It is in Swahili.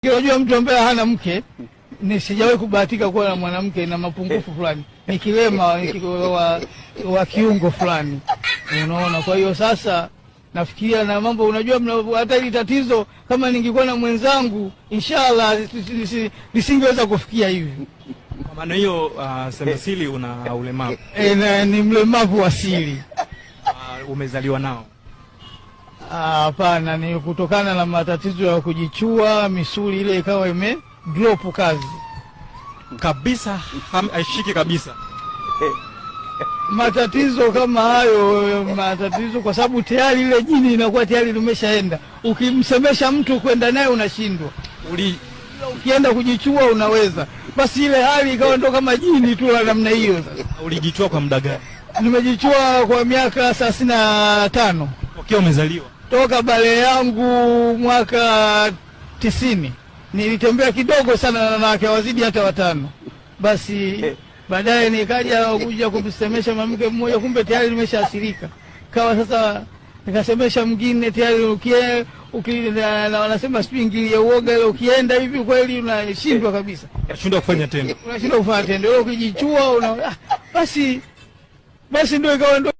Unajua mtu ambaye hana mke, ni sijawahi kubahatika kuwa na mwanamke na mapungufu fulani, ni kilema wa kiungo fulani, unaona. Kwa hiyo sasa nafikiria na mambo, unajua hata hili tatizo kama ningekuwa na mwenzangu, inshallah lisingeweza kufikia hivi. Kwa maana hiyo, Semasili una ulemavu? E, na, ni mlemavu asili. Umezaliwa nao? Hapana, ni kutokana na matatizo ya kujichua, misuli ile ikawa ime drop kazi kabisa, haishiki kabisa. Matatizo kama hayo, matatizo kwa sababu tayari ile jini inakuwa tayari limeshaenda. Ukimsemesha mtu kwenda naye unashindwa, ukienda kujichua unaweza. Basi ile hali ikawa ndo kama jini tu la namna hiyo. Sasa Ulijichua kwa muda gani? Nimejichua kwa miaka 35. Ukiwa umezaliwa? Toka bale yangu mwaka 90 nilitembea kidogo sana na wanawake wazidi hata 5. Basi baadaye nikaja kuja kumsemesha mwanamke mmoja, kumbe tayari nimeshaathirika. Kawa sasa nikasemesha mwingine tayari na wanasema sijui ingili ya uoga ile, ukienda hivi kweli unashindwa kabisa. Unashindwa kufanya tendo. Unashindwa kufanya tendo. Wewe ukijichua una, basi ndio ikawa ndio.